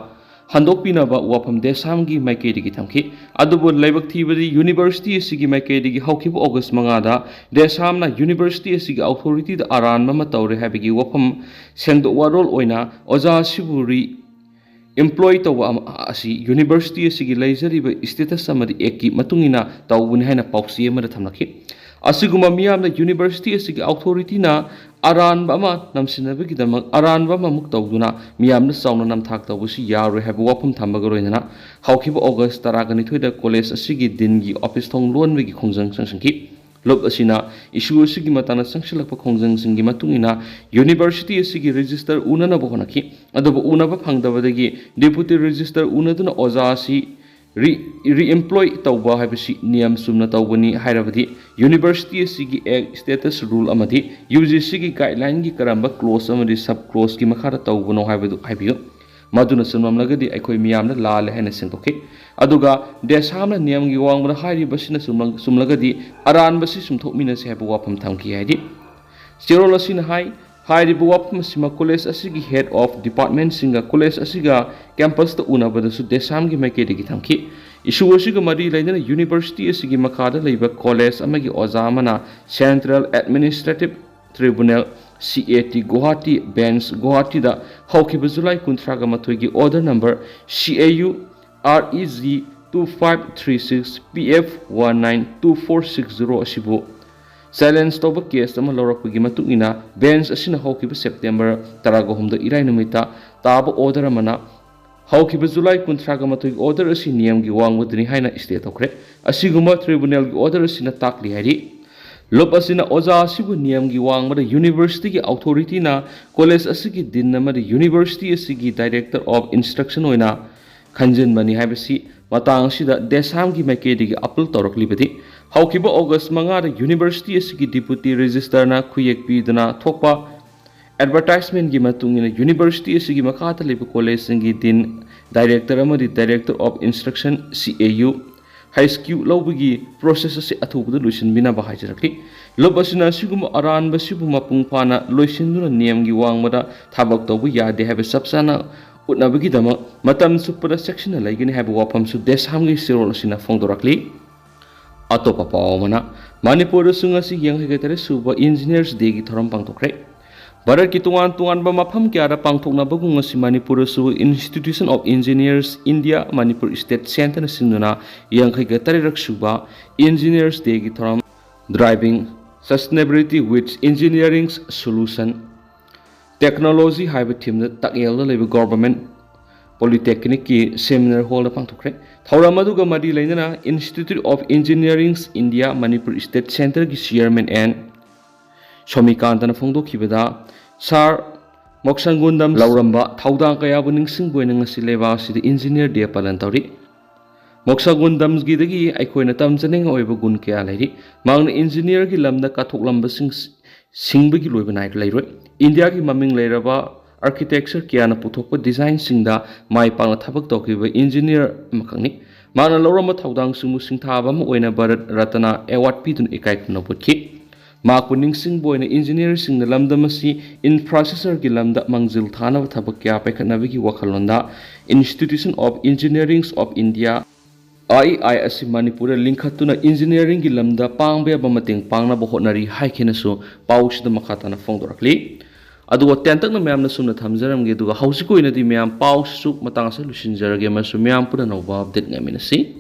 ꯍꯟꯗꯣꯛꯄꯤꯅꯕ ꯋꯥꯐꯝ DESAMꯒꯤ ꯃꯥꯏꯀꯩꯗꯒꯤ ꯊꯝꯈꯤ꯫ ꯑꯗꯨꯕꯨ ꯂꯥꯏꯕꯛ ꯊꯤꯕꯗꯤ university ꯑꯁꯤꯒꯤ ꯃꯥꯏꯀꯩꯗꯒꯤ ꯍꯧꯈꯤꯕ August ꯃꯉꯥꯗ DESAMꯅ university ꯑꯁꯤꯒꯤ authorityꯗ ꯑꯔꯥꯟꯕ ꯑꯃ ꯇꯧꯔꯦ ꯍꯥꯏꯕꯒꯤ ꯋꯥꯐꯝ ꯁꯦꯡꯗꯣꯛ ꯋꯥꯔꯣꯜ ꯑꯣꯏꯅ ꯑꯣꯖꯥ ꯑꯁꯤꯕꯨ re employ ꯇꯧꯕ ꯑꯃ ꯑꯁꯤ university ꯑꯁꯤꯒꯤ ꯂꯩꯖꯔꯤꯕ status ꯑꯃꯗꯤ actꯀꯤ ꯃꯇꯨꯡ ꯏꯟꯅ ꯇꯧꯕꯅꯤ ꯍꯥꯏꯅ ꯄꯥꯎꯆꯦ ꯑꯃꯗ ꯊꯝꯂꯛꯈꯤ꯫ ꯑꯁꯤꯒꯨꯝꯕ ꯃꯤꯌꯥꯝꯅ university ꯑꯁꯤꯒꯤ authorityꯅ ꯑꯔꯥꯟꯕ ꯑꯃ ꯅꯝꯁꯤꯟꯅꯕꯒꯤꯗꯃꯛ ꯑꯔꯥꯟꯕ ꯑꯃꯃꯨꯛ ꯇꯧꯗꯨꯅ ꯃꯤꯌꯥꯝꯗ ꯆꯥꯎꯅ ꯅꯝꯊꯥꯛ ꯇꯧꯕꯁꯤ ꯌꯥꯔꯣꯏ ꯍꯥꯏꯕ ꯋꯥꯐꯝ ꯊꯝꯕꯒ ꯂꯣꯏꯅꯅ ꯍꯧꯈꯤꯕ August ꯇꯔꯥꯒ ꯅꯤꯊꯣꯏꯗ college ꯑꯁꯤꯒꯤ deanꯒꯤ office ꯊꯣꯡ ꯂꯣꯟꯕꯒꯤ ꯈꯣꯡꯖꯪ ꯆꯪꯁꯤꯟꯈꯤ꯫ ꯂꯨꯞ ꯑꯁꯤꯅ issue ꯑꯁꯤꯒꯤ ꯃꯇꯥꯡꯗ ꯆꯪꯁꯤꯜꯂꯛꯄ ꯈꯣꯡꯖꯪꯁꯤꯡꯒꯤ ꯃꯇꯨꯡ ꯏꯟꯅ university ꯑꯁꯤꯒꯤ register ꯎꯅꯅꯕ ꯍꯣꯠꯅꯈꯤ꯫ ꯑꯗꯨꯕꯨ ꯎꯅꯕ ꯐꯪꯗꯕꯗꯒꯤ deputy register ꯎꯅꯗꯨꯅ ꯑꯣꯖꯥ ꯑꯁꯤ re re employ ꯇꯧꯕ ꯍꯥꯏꯕꯁꯤ ꯅꯤꯌꯝ ꯆꯨꯝꯅ ꯇꯧꯕꯅꯤ ꯍꯥꯏꯔꯕꯗꯤ university ꯑꯁꯤꯒꯤ act, status, rule ꯑꯃꯗꯤ UGCꯒꯤ guidelineꯒꯤ ꯀꯔꯝꯕ clause ꯑꯃꯗꯤ sub clauseꯀꯤ ꯃꯈꯥꯗ ꯇꯧꯕꯅꯣ ꯍꯥꯏꯕꯗꯨ ꯍꯥꯏꯕꯤꯌꯨ꯫ ꯃꯗꯨꯅ ꯆꯨꯝꯂꯝꯂꯒꯗꯤ ꯑꯩꯈꯣꯏ ꯃꯤꯌꯥꯝꯅ ꯂꯥꯜꯂꯦ ꯍꯥꯏꯅ ꯁꯦꯡꯗꯣꯛꯈꯤ꯫ ꯑꯗꯨꯒ DESAMꯅ ꯅꯤꯌꯝꯒꯤ ꯋꯥꯡꯃꯗ ꯍꯥꯏꯔꯤꯕꯁꯤꯅ ꯆꯨꯝꯂꯝ-, ꯆꯨꯝꯂꯒꯗꯤ ꯑꯔꯥꯟꯕꯁꯤ ꯆꯨꯝꯊꯣꯛꯃꯤꯟꯅꯁꯤ ꯍꯥꯏꯕ ꯋꯥꯐꯝ ꯊꯝꯈꯤ ꯍꯥꯏꯗꯤ ꯆꯦꯔꯣꯜ ꯑꯁꯤꯅ ꯍꯥꯏ, ꯍꯥꯏꯔꯤꯕ ꯋꯥꯐꯝ ꯑꯁꯤꯃꯛ ꯀꯣꯂꯦꯖ ꯑꯁꯤꯒꯤ head of departmentꯁꯤꯡꯒ ꯀꯣꯂꯦꯖ ꯑꯁꯤꯒ campusꯇ ꯎꯅꯕꯗꯁꯨ ꯗꯦꯁꯥꯝꯒꯤ ꯃꯥꯏꯀꯩꯗꯒꯤ ꯊꯝꯈꯤ꯫ Issue ꯑꯁꯤꯒ ꯃꯔꯤ ꯂꯩꯅꯅ university ꯑꯁꯤꯒꯤ ꯃꯈꯥꯗ ꯂꯩꯕ ꯀꯣꯂꯦꯖ ꯑꯃꯒꯤ ꯑꯣꯖꯥ ꯑꯃꯅ Central Administrative Tribunal, C A T, Guwahati Bench, Guwahatiꯗ ꯍꯧꯈꯤꯕ ꯖꯨꯂꯥꯏ ꯀꯨꯟꯊ꯭ꯔꯥꯒ ꯃꯥꯊꯣꯏꯒꯤ order number C A U R E G two five three six P F one nine two four six zero ꯑꯁꯤꯕꯨ challenge ꯇꯧꯕ case ꯑꯃ ꯂꯧꯔꯛꯄꯒꯤ ꯃꯇꯨꯡ ꯏꯟꯅ bench ꯑꯁꯤꯅ ꯍꯧꯈꯤꯕ September ꯇꯔꯥꯒ ꯍꯨꯝꯗꯣꯏ ꯏꯔꯥꯏ ꯅꯨꯃꯤꯠꯇ ꯇꯥꯕ order ꯑꯃꯅ ꯍꯧꯈꯤꯕ ꯖꯨꯂꯥꯏ ꯀꯨꯟꯊ꯭ꯔꯥꯒ ꯃꯥꯊꯣꯏꯒꯤ order ꯑꯁꯤ ꯅꯤꯌꯝꯒꯤ ꯋꯥꯡꯃꯗꯅꯤ ꯍꯥꯏꯅ stay ꯇꯧꯈ꯭ꯔꯦ꯫ ꯑꯁꯤꯒꯨꯝꯕ tribunalꯒꯤ order ꯑꯁꯤꯅ ꯇꯥꯛꯂꯤ ꯍꯥꯏꯔꯤ꯫ ꯂꯨꯞ ꯑꯁꯤꯅ ꯑꯣꯖꯥ ꯑꯁꯤꯕꯨ ꯅꯤꯌꯝꯒꯤ ꯋꯥꯡꯃꯗ universityꯒꯤ authorityꯅ ꯀꯣꯂꯦꯖ ꯑꯁꯤꯒꯤ dean ꯑꯃꯗꯤ university ꯑꯁꯤꯒꯤ director of instruction ꯑꯣꯏꯅ ꯈꯟꯖꯤꯟꯕꯅꯤ ꯍꯥꯏꯕꯁꯤ ꯃꯇꯥꯡ ꯑꯁꯤꯗ ꯗꯦꯁꯥꯝꯒꯤ ꯃꯥꯏꯀꯩꯗꯒꯤ appeal ꯇꯧꯔꯛꯂꯤꯕꯗꯤ, ꯍꯧꯈꯤꯕ August ꯃꯉꯥꯗ university ꯑꯁꯤꯒꯤ deputy registrarꯅ ꯈꯨꯌꯦꯛ ꯄꯤꯗꯨꯅ ꯊꯣꯛꯄ advertisementꯀꯤ ꯃꯇꯨꯡ ꯏꯟꯅ university ꯑꯁꯤꯒꯤ ꯃꯈꯥꯗ ꯂꯩꯕ ꯀꯣꯂꯦꯖꯁꯤꯡꯒꯤ dean, director ꯑꯃꯗꯤ director of instruction, C A U, H Q ꯂꯧꯕꯒꯤ process ꯑꯁꯤ ꯑꯊꯨꯕꯗ ꯂꯣꯏꯁꯤꯟꯕꯤꯅꯕ ꯍꯥꯏꯖꯔꯛꯂꯤ꯫ ꯂꯨꯞ ꯑꯁꯤꯅ ꯑꯁꯤꯒꯨꯝꯕ ꯑꯔꯥꯟꯕ ꯑꯁꯤꯕꯨ ꯃꯄꯨꯡ ꯐꯥꯅ ꯂꯣꯏꯁꯤꯟꯗꯨꯅ ꯅꯤꯌꯝꯒꯤ ꯋꯥꯡꯃꯗ ꯊꯕꯛ ꯇꯧꯕ ꯌꯥꯗꯦ ꯍꯥꯏꯕ ꯆꯞ ꯆꯥꯅ ꯎꯠꯅꯕꯒꯤꯗꯃꯛ ꯃꯇꯝ ꯆꯨꯞꯄꯗ ꯆꯦꯛꯁꯤꯟꯅ ꯂꯩꯒꯅꯤ ꯍꯥꯏꯕ ꯋꯥꯐꯝꯁꯨ ꯗꯦꯁꯥꯝꯒꯤ ꯆꯦꯔꯣꯜ ꯑꯁꯤꯅ ꯐꯣꯡꯗꯣꯔꯛꯂꯤ꯫ ꯑꯇꯣꯞꯄ ꯄꯥꯎ ꯑꯃꯅ, ꯃꯅꯤꯄꯨꯔꯗꯁꯨ ꯉꯁꯤ ꯌꯥꯡꯈꯩꯒ ꯇꯔꯦꯠ ꯁꯨꯕ Engineers Dayꯒꯤ ꯊꯧꯔꯝ ꯄꯥꯡꯊꯣꯛꯈ꯭ꯔꯦ꯫ ꯚꯥꯔꯠꯀꯤ ꯇꯣꯉꯥꯟ ꯇꯣꯉꯥꯟꯕ ꯃꯐꯝ ꯀꯌꯥꯗ ꯄꯥꯡꯊꯣꯛꯅꯕꯒꯨꯝ ꯉꯁꯤ ꯃꯅꯤꯄꯨꯔꯗꯁꯨ Institution of Engineers India Manipur State Centreꯅ ꯁꯤꯟꯗꯨꯅ ꯌꯥꯡꯈꯩꯒ ꯇꯔꯦꯠꯔꯛ ꯁꯨꯕ Engineers Dayꯒꯤ ꯊꯧꯔꯝ Driving Sustainability with Engineering Solution Technology ꯍꯥꯏꯕ themeꯗ ꯇꯥꯛꯌꯦꯜꯗ ꯂꯩꯕ Government Polytechnicꯀꯤ seminar hallꯗ ꯄꯥꯡꯊꯣꯛꯈ꯭ꯔꯦ꯫ ꯊꯧꯔꯝ ꯑꯗꯨꯒ ꯃꯔꯤ ꯂꯩꯅꯅ Institute of Engineering India Manipur State Centreꯒꯤ chairman N ꯁꯣꯃꯤꯀꯥꯟꯇꯅ ꯐꯣꯡꯗꯣꯛꯈꯤꯕꯗ, ꯁꯥꯔ ꯃꯣꯛꯁꯪꯒꯨꯟꯗꯝ ꯂꯧꯔꯝꯕ ꯊꯧꯗꯥꯡ ꯀꯌꯥꯕꯨ ꯅꯤꯡꯁꯤꯡꯕ ꯑꯣꯏꯅ ꯉꯁꯤ ꯂꯩꯕꯥꯛ ꯑꯁꯤꯗ Engineer Day ꯄꯥꯂꯟ ꯇꯧꯔꯤ꯫ ꯃꯣꯛꯁꯪꯒꯨꯟꯗꯝꯒꯤꯗꯒꯤ ꯑꯩꯈꯣꯏꯅ ꯇꯝꯖꯅꯤꯡꯉꯥꯏ ꯑꯣꯏꯕ ꯒꯨꯟ ꯀꯌꯥ ꯂꯩꯔꯤ꯫ ꯃꯍꯥꯛꯅ engineerꯒꯤ ꯂꯝꯗ ꯀꯠꯊꯣꯛꯂꯝꯕꯁꯤꯡ ꯁꯤꯡꯕꯒꯤ ꯂꯣꯏꯕ ꯅꯥꯏꯕ ꯂꯩꯔꯣꯏ꯫ ꯏꯟꯗꯤꯌꯥꯒꯤ ꯃꯃꯤꯡ ꯂꯩꯔꯕ architecture ꯀꯌꯥꯅ ꯄꯨꯊꯣꯛꯄ designꯁꯤꯡꯗ ꯃꯥꯏ ꯄꯥꯛꯅ ꯊꯕꯛ ꯇꯧꯈꯤꯕ engineer ꯑꯃꯈꯛꯅꯤ꯫ ꯃꯍꯥꯛꯅ ꯂꯧꯔꯝꯕ ꯊꯧꯗꯥꯡꯁꯤꯡꯕꯨ ꯁꯤꯡꯊꯥꯕ ꯑꯃ ꯑꯣꯏꯅ ꯚꯥꯔꯠ ꯔꯠꯅ award ꯄꯤꯗꯨꯅ ꯏꯀꯥꯏ ꯈꯨꯝꯅꯕ ꯎꯠꯈꯤ꯫ ꯃꯍꯥꯛꯄꯨ ꯅꯤꯡꯁꯤꯡꯕ ꯑꯣꯏꯅ ꯏꯟꯖꯤꯅꯤꯌꯔꯁꯤꯡꯅ ꯂꯝꯗꯝ ꯑꯁꯤ ꯏꯟꯐ꯭ꯔꯥꯁ꯭ꯇ꯭ꯔꯛꯆꯔꯒꯤ ꯂꯝꯗ ꯃꯥꯡꯖꯤꯜ ꯊꯥꯅꯕ ꯊꯕꯛ ꯀꯌꯥ ꯄꯥꯏꯈꯠꯅꯕꯒꯤ ꯋꯥꯈꯜꯂꯣꯟꯗ Institution of Engineering of India, I E I, ꯑꯁꯤ ꯃꯅꯤꯄꯨꯔꯗ ꯂꯤꯡꯈꯠꯇꯨꯅ ꯏꯟꯖꯤꯅꯤꯌꯔꯤꯡꯒꯤ ꯂꯝꯗ ꯄꯥꯡꯕ ꯌꯥꯕ ꯃꯇꯦꯡ ꯄꯥꯡꯅꯕ ꯍꯣꯠꯅꯔꯤ ꯍꯥꯏꯈꯤꯅꯁꯨ ꯄꯥꯎꯁꯤꯗ ꯃꯈꯥ ꯇꯥꯅ ꯐꯣꯡꯗꯣꯔꯛꯂꯤ꯫ ꯑꯗꯨꯒ ꯇꯦꯟꯇꯛꯅ ꯃꯌꯥꯝꯅ ꯁꯨꯝꯅ ꯊꯝꯖꯔꯝꯒꯦ, ꯑꯗꯨꯒ ꯍꯧꯖꯤꯛꯀꯤ ꯑꯣꯏꯅꯗꯤ ꯃꯌꯥꯝ ꯄꯥꯎꯁꯤꯁꯨ ꯃꯇꯥꯡ ꯑꯁꯤꯗ ꯂꯣꯏꯁꯤꯟꯖꯔꯒꯦ, ꯃꯁꯨ ꯃꯌꯥꯝ ꯄꯨꯟꯅ ꯑꯅꯧꯕ ꯑꯞꯗꯦꯠ ꯉꯥꯏꯃꯤꯟꯅꯁꯤ꯫